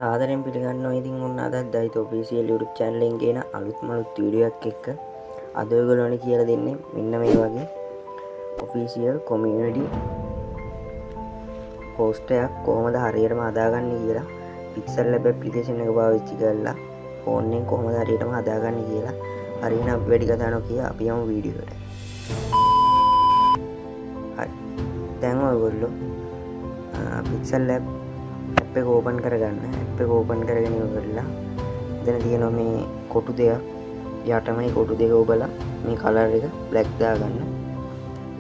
සාදරයෙන් පිළිගන්නවා. ඉතින් ඔන්න අදත් දයිත ඔෆිෂියල් YouTube channel එකෙන් ගේන අලුත්ම අලුත් වීඩියෝ එකක් එක්ක අද ඔයගොල්ලන්ට කියලා දෙන්නේ මෙන්න මේ වගේ ඔෆිෂියල් කොමියුනිටි පෝස්ට් එකක් කොහොමද හරියටම හදාගන්නේ කියලා, Pixel Lab application එක පාවිච්චි කරලා ෆෝන් එකෙන් කොහොමද හරියටම හදාගන්නේ කියලා. හරියන අපි වැඩි කතා නොකිය අපි යමු වීඩියෝ එකට. හරි. දැන් ඔයගොල්ලෝ Pixel Lab app එක ඕපන් කරගන්න. ඇප් එක ඕපන් කරගෙන ඉවරලා එතන තියෙනවා මේ කොටු දෙකක්. යටම මේ කොටු දෙක ඔබලා මේ කලර් එක බ්ලැක් දාගන්න.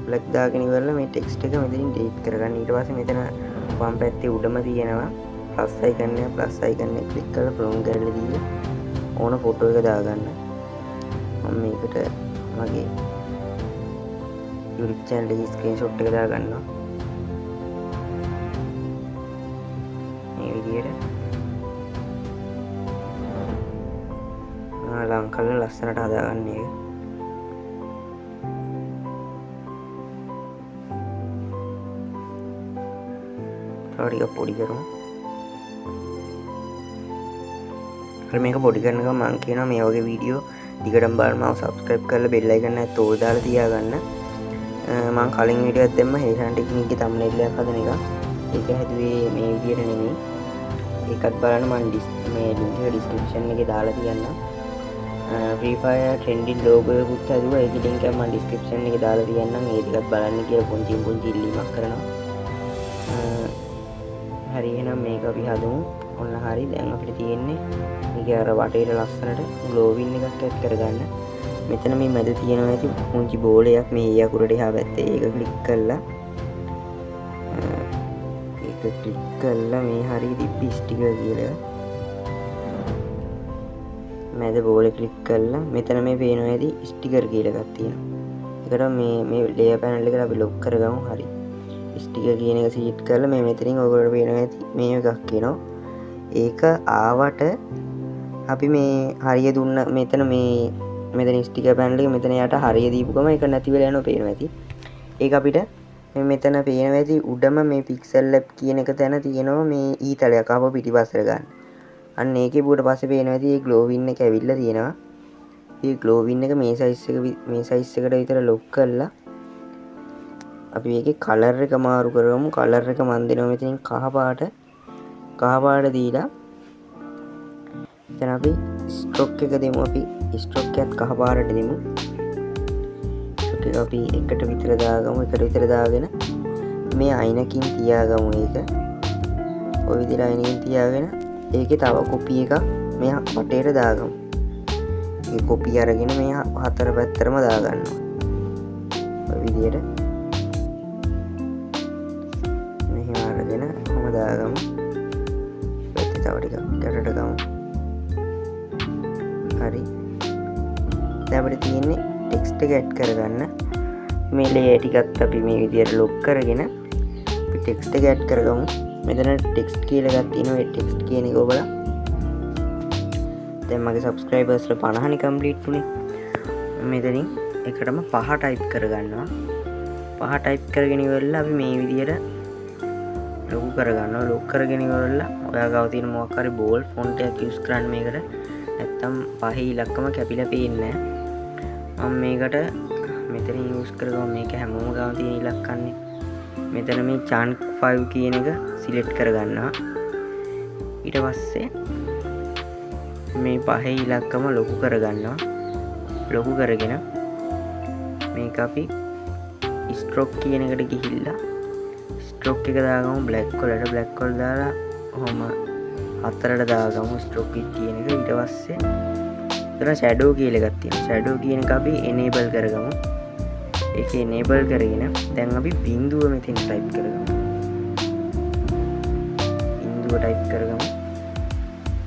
බ්ලැක් දාගෙන ඉවරලා මේ ටෙක්ස්ට් එක මෙතනින් ඩිලීට් කරගන්න. ඊට පස්සේ මෙතන වම් පැත්තේ උඩම තියෙනවා ප්ලස් අයිකන් එක. ප්ලස් අයිකන් එක ක්ලික් කරලා ෆ්‍රොම් ගැලරි දීලා ඕන ෆොටෝ එක දාගන්න. මම මේකට මගේ YouTube channel එකේ ස්ක්‍රීන්ෂොට් එක දාගන්නවා. මේ විදියට ලං කරලා ලස්සනට හදාගන්න එක. තව ටිකක් පොඩි කරමු. හරි, මේක පොඩි කරන ගමන් මං කියනවා මේ වගේ වීඩියෝ දිගටම බලන්න මාව සබ්ස්ක්‍රයිබ් කරලා බෙල් අයිකන් එකත් ඕල් දාලා තියාගන්න. මං කලින් වීඩියෝ එකක් දැම්මා හේෂාන් ටෙක්නික් එකේ තම්බ්නේල් එකක් හදන එක. ඒක හැදුවේ මේ විදියට නෙමෙයි. ඒකත් බලන්න මං මේ ලින්ක් එක ඩිස්ක්‍රිප්ෂන් එකේ දාලා තියන්නම්. Free Fire trending logo එකකුත් හැදුවා. ඒකේ ලින්ක් එක මං ඩිස්ක්‍රිප්ෂන් එකේ දාලා තියන්නම්. ඒ ටිකත් බලන්න කියලා පුංචි පුංචි ඉල්ලීමක් කරනවා. හරි, එහෙනම් මේක අපි හදමු. ඔන්න හරි, දැන් අපිට තියෙන්නේ මේක අර වටේට ලස්සනට ග්ලෝවින් එකක් ඇඩ් කරගන්න. මෙතන මේ මැද තියෙනවා ඇති පුංචි බෝලයක් මේ ඒ අකුරට එහා පැත්තේ. ඒක ක්ලික් කරලා, ඒක ක්ලික් කරලා මේ හරිය තිබ්බ ස්ටිකර් කියලා. මැද බෝලේ ක්ලික් කරලා මෙතන මේ පේනවා ඇති ස්ටිකර් කියලා එකක් තියෙනවා. ඒකට මේ ලේයර් පැනල් එකට අපි ලොක් කරගමු. හරි. ස්ටිකර් කියන එක සිලෙක්ට් කරලා මේ මෙතනින් ඔයගොල්ලන්ට පේනවා ඇති මේ එකක් එනවා. ඒක ආවට අපි මේ හරිය දුන්න මෙතන මේ මෙතන ස්ටිකර් පැනල් එක මෙතන යට හරිය දීපු ගම ඒක නැති වෙලා යනවා පේනවා ඇති. ඒක අපිට මේ මෙතන පේනවා ඇති උඩම මේ පික්සල් ලැබ් කියන එක තැන තියෙනවා මේ ඊතලයක් ආපහු පිටිපස්සට ගන්න. අන්න ඒකේ බුවට පස්සේ පේනවා ඇති ඒ ග්ලෝවින් එක ඇවිල්ලා තියෙනවා. ඒ ග්ලෝවින් එක මේ සයිස් එකට විතර ලොක් කරලා අපි මේකේ කලර් එක මාරු කරමු. කලර් එක මන් දෙනවා මෙතනින් කහ පාට. කහ පාට දීලා එතන අපි ස්ට්‍රොක් එක දෙමු. අපි ස්ට්‍රොක් එකත් කහ පාටට දෙමු. ස්ට්‍රොක් එක අපි එකට විතර දාගමු. එකට විතර දාගෙන මේ අයිනකින් තියාගමු. ඒක ඔය විදිහට අයිනකින් තියාගෙන ඒකේ තව කොපි එකක් මේ වටේට දාගමු. ඒ කොපි අරගෙන මේ හතර පැත්තටම දාගන්නවා. ඔය විදිහට මෙහෙම අරගෙන කොහොම දාගමු. පැත්තේ තව ටිකක් යටට ගමු. හරි. දැන් අපිට තියෙන්නේ ටෙක්ස්ට් එක ඇඩ් කරගන්න. මේ ලේයර් ටිකත් අපි මේ විදිහට ලොක් කරගෙන අපි ටෙක්ස්ට් එක ඇඩ් කරගමු. මෙතන ටෙක්ස්ට් කියලා එකක් තියෙනවා. ඒ ටෙක්ස්ට් කියන එක ඔබලා දැන් මගේ සබ්ස්ක්‍රයිබර්ස්ලා 50නේ කම්ප්ලීට් වුනේ. මෙතනින් එකටම 5 ටයිප් කරගන්නවා. 5 ටයිප් කරගෙන ඉවරලා අපි මේ විදිහට ලොකු කරගන්නවා. ලොකු කරගෙන ඉවරලා ඔයා ගාව තියෙන මොකක් හරි බෝල් ෆොන්ට් එකක් යූස් කරන්න මේකට. නැත්තම් පහේ ඉලක්කම කැපිලා පේන්නේ නෑ. මම මේකට මෙතනින් යූස් කරගමු. මේක හැමෝම ගාව තියෙන ඉලක්කන්නේ. මෙතන මේ චන්ක් 5 කියන එක සිලෙක්ට් කරගන්නවා. ඊට පස්සේ මේ පහේ ඉලක්කම ලොකු කරගන්නවා. ලොකු කරගෙන මේක අපි ස්ට්‍රොක් කියන එකට ගිහිල්ලා ස්ට්‍රොක් එක දාගමු බ්ලැක් වලට. බ්ලැක් වල දාලා ඔහොම හතරට දාගමු ස්ට්‍රොක් එක කියන එක. ඊට පස්සේ එතන ෂැඩෝ කියලා එකක් තියෙනවා. ෂැඩෝ කියන එක අපි එනේබල් කරගමු. ඒක එනේබල් කරගෙන දැන් අපි බිඳුව මෙතෙන් ටයිප් කරගමු. බිඳුව ටයිප් කරගමු.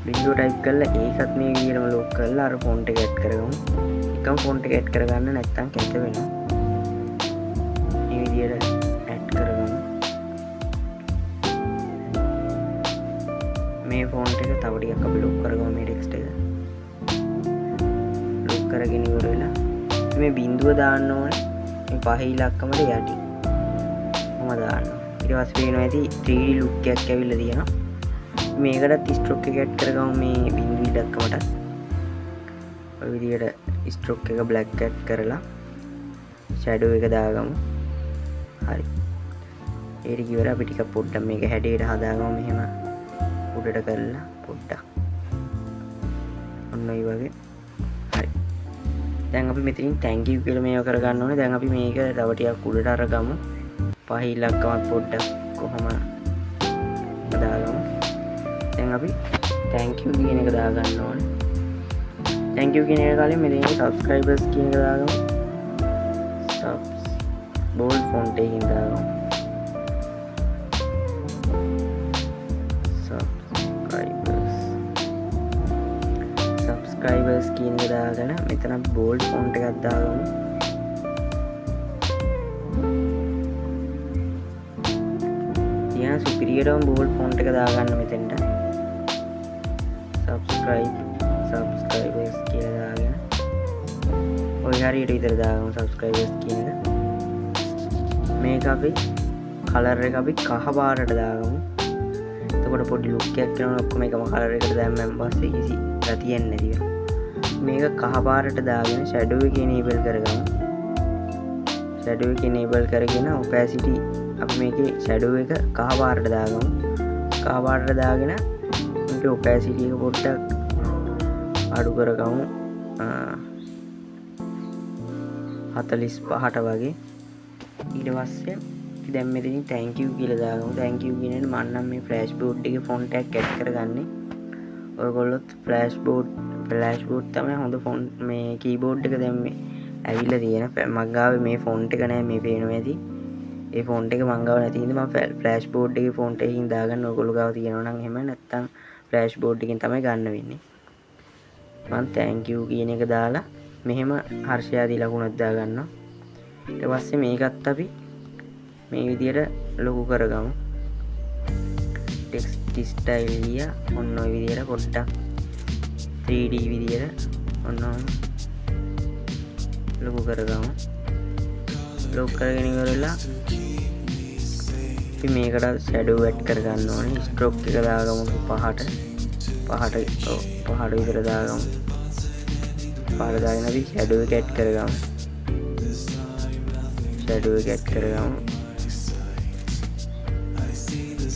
බිඳුව ටයිප් කරලා ඒකත් මේ විදිහටම ලොක් කරලා අර ෆොන්ට් එක ඇඩ් කරගමු. එකම ෆොන්ට් එක ඇඩ් කරගන්න නැත්නම් කැත වෙනවා. මේ විදිහට ඇඩ් කරගමු. මේ ෆොන්ට් එක තව ටිකක් අපි ලොක් කරගමු. මේ ටෙක්ස්ට් එක ලොක් කරගෙන ඉවර වෙලා මේ බිඳුව දාන්න ඕනේ මේ පහේ ඉලක්කමට යටින්. කොහොම දාන්න. ඊට පස්සේ පේනවා ඇති 3D look එකක් ඇවිල්ලා තියෙනවා. මේකටත් ස්ට්‍රෝක් එක ඇඩ් කරගමු මේ බිංදු ඉලක්කමට. ඔය විදිහට ස්ට්‍රෝක් එක බ්ලැක් ඇඩ් කරලා ෂැඩෝ එක දාගමු. හරි. ඒ ටික ඉවර අපි ටිකක් පොඩ්ඩක් මේක හැඩයට හදාගමු මෙහෙම උඩට කරලා පොඩ්ඩක්. ඔන්න ඔය වගේ. හරි. දැන් අපි මෙතනින් thank you කියලා මේව කරගන්න ඕනේ. දැන් අපි මේක තව ටිකක් උඩට අරගමු. පහ ඉලක්කමත් පොඩ්ඩක් කොහොම දාගමු. දැන් අපි thank you කියන එක දාගන්න ඕනේ. Thank you කියන එක කලින් මෙතනින් subscribers කියන එක දාගමු. Subs bold font එකකින් දාගමු. Subscribers කියන එක දාගෙන මෙතන අපි bold font එකක් දාගමු. තියන සුපිරියටම bold font එක දාගන්න මෙතෙන්ට. Subscribers කියලා දාගෙන ඔය හරියට විතර දාගමු subscribers කියන එක. මේක අපි කලර් එක අපි කහ පාටට දාගමු. එතකොට පොඩි ලුක් එකක් එනවා. ඔක්කොම එකම කලර් එකට දැම්මන් පස්සේ කිසි ගතියක් නැති වෙනවා. මේක කහ පාටට දාගෙන ෂැඩෝ එක එනේබල් කරගමු. ෂැඩෝ එක එනේබල් කරගෙන ඔපැසිටි අපි මේකේ ෂැඩෝ එක කහ පාටට දාගමු. කහ පාටට දාගෙන මේකේ ඔපැසිටි එක පොඩ්ඩක් අඩු කරගමු. 45ට වගේ. ඊට පස්සේ අපි දැන් මෙතනින් thank you කියලා දාගමු. Thank you කියන එකට මම නම් මේ ෆ්ලෑෂ් බෝඩ් එකේ ෆොන්ට් එකක් ඇඩ් කරගන්නේ. ඔයගොල්ලොත් ෆ්ලෑෂ් බෝඩ් තමයි හොඳ ෆොන්ට් මේ කීබෝඩ් එක දැන් මේ ඇවිල්ලා තියෙන. මං ගාවේ මේ ෆොන්ට් එක නෑ මේ පේනවා ඇති. ඒ ෆොන්ට් එක මං ගාව නැති හින්දා මං ෆ්ලෑෂ් බෝඩ් එකේ ෆොන්ට් එකකින් දාගන්න. ඔයගොල්ලෝ ගාව තියෙනවා නම් එහෙම නැත්තම් ෆ්ලෑෂ් බෝඩ් එකෙන් තමයි ගන්න වෙන්නේ. මං thank you කියන එක දාලා මෙහෙම හර්ෂයාදී ලකුණක් දාගන්නවා. ඊට පස්සේ මේකත් අපි මේ විදියට ලොකු කරගමු. ටෙක්ස්ට් ස්ටයිල් ගියා. ඔන්න ඔය විදියට පොඩ්ඩක් 3D විදියට ඔන්න ඔහොම ලොකු කරගමු. ලොකු කරගෙන ඉවරලා අපි මේකට ෂැඩෝ ඇඩ් කරගන්න ඕනේ. ස්ට්‍රෝක් එක දාගමු පහට, ඔව්, පහට විතර දාගමු. පහට දාගෙන අපි ෂැඩෝ එක ඇඩ් කරගමු. ෂැඩෝ එක ඇඩ් කරගමු.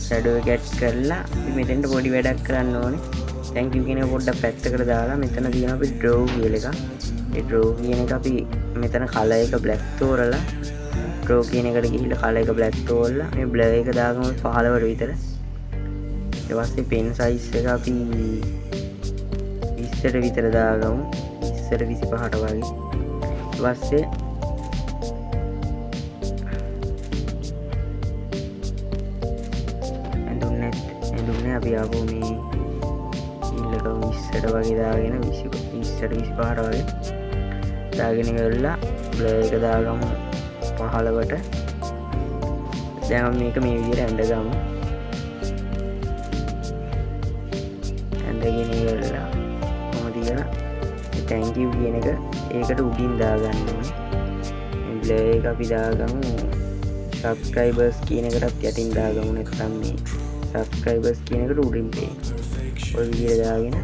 ෂැඩෝ එක ඇඩ් කරලා අපි මෙතෙන්ට පොඩි වැඩක් කරන්න ඕනේ. Thank you කියන එක පොඩ්ඩක් පැත්තකට දාලා මෙතන තියෙනවා අපි draw කියලා එකක්. ඒ draw කියන එක අපි මෙතන කලර් එක බ්ලැක් තෝරලා draw කියන එකට ගිහිල්ලා කලර් එක බ්ලැක් තෝරලා මේ බ්ලර් එක දාගමු 15ට විතර. ඊට පස්සේ පෙන් සයිස් එක අපි 20ට විතර දාගමු. 20ට 25ට වගේ. ඊට පස්සේ ඇඳුන්නේ අපි ආපහු මේ ඊළඟ 20ට වගේ දාගෙන 20ට 25ට වගේ දාගෙන ඉවරලා බ්ලර් එක දාගමු 15ට. දැන් අපි මේක මේ විදිහට ඇඳගමු. ඇඳගෙන ඉවරලා කොහොමද කියලා මේ thank you කියන එක ඒකට උඩින් දාගන්න ඕනේ. මේ බ්ලර් එක අපි දාගමු සබ්ස්ක්‍රයිබර්ස් කියන එකටත් යටින් දාගමු. නැත්නම් මේ සබ්ස්ක්‍රයිබර්ස් කියන එකට උඩින් පේන. ඔය විදිහට දාගෙන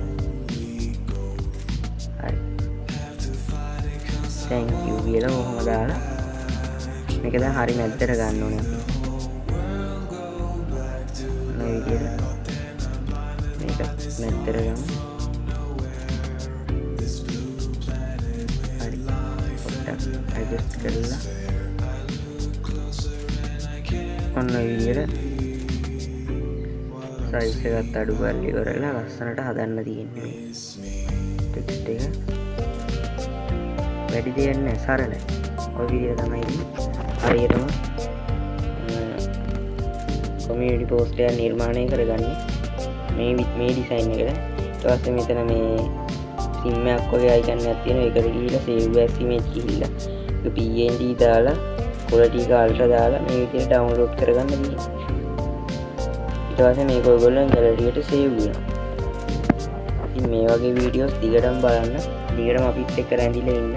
හරි. Thank you කියලා කොහොම දාලා මේක දැන් හරි මැද්දට ගන්න ඕනේ අපි. මේ විදිහට මේක මැද්දට ගමු. හරි. පොඩ්ඩක් ඇඩ්ජස්ට් කරලා ඔන්න ඔය විදිහට සයිස් එකත් අඩු කරලා ඉවරලා ලස්සනට හදන්න තියෙන්නේ මේ ටෙක්ස්ට් එක. වැඩි දෙයක් නෑ, සරලයි. ඔය විදිහට තමයි ඉතින් හරියටම කොමියුනිටි පෝස්ට් එකක් නිර්මාණය කරගන්නේ මේ ඩිසයින් එකට. ඊට පස්සේ මෙතන මේ සිම් එකක් වගේ අයිකන් එකක් තියෙනවා. ඒකට ගිහිල්ලා සේව් ඇස් ඉමේජ් ගිහිල්ලා ඒක PNG දාලා ක්වොලිටි එක අල්ට්‍රා දාලා මේ විදිහට ඩවුන්ලෝඩ් කරගන්න තියෙනවා. ඊට පස්සේ මේක ඔයගොල්ලෝ ගැලරි එකට සේව් වෙනවා. ඉතින් මේ වගේ වීඩියෝස් දිගටම බලන්න, දිගටම අපිත් එක්ක රැඳිලා ඉන්න.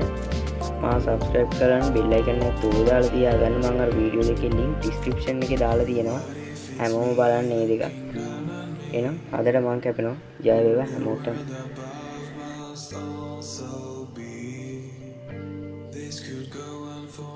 මා සබ්ස්ක්‍රයිබ් කරන්න, බෙල් අයිකන් එක තුරු දාලා තියාගන්න. මං අර වීඩියෝ දෙකේ ලින්ක් ඩිස්ක්‍රිප්ෂන් එකේ දාලා තියෙනවා. හැමෝම බලන්න මේ දෙක. එහෙනම් අදට මං කැපෙනවා. ජය වේවා හැමෝටම. World above must also be. This could go on for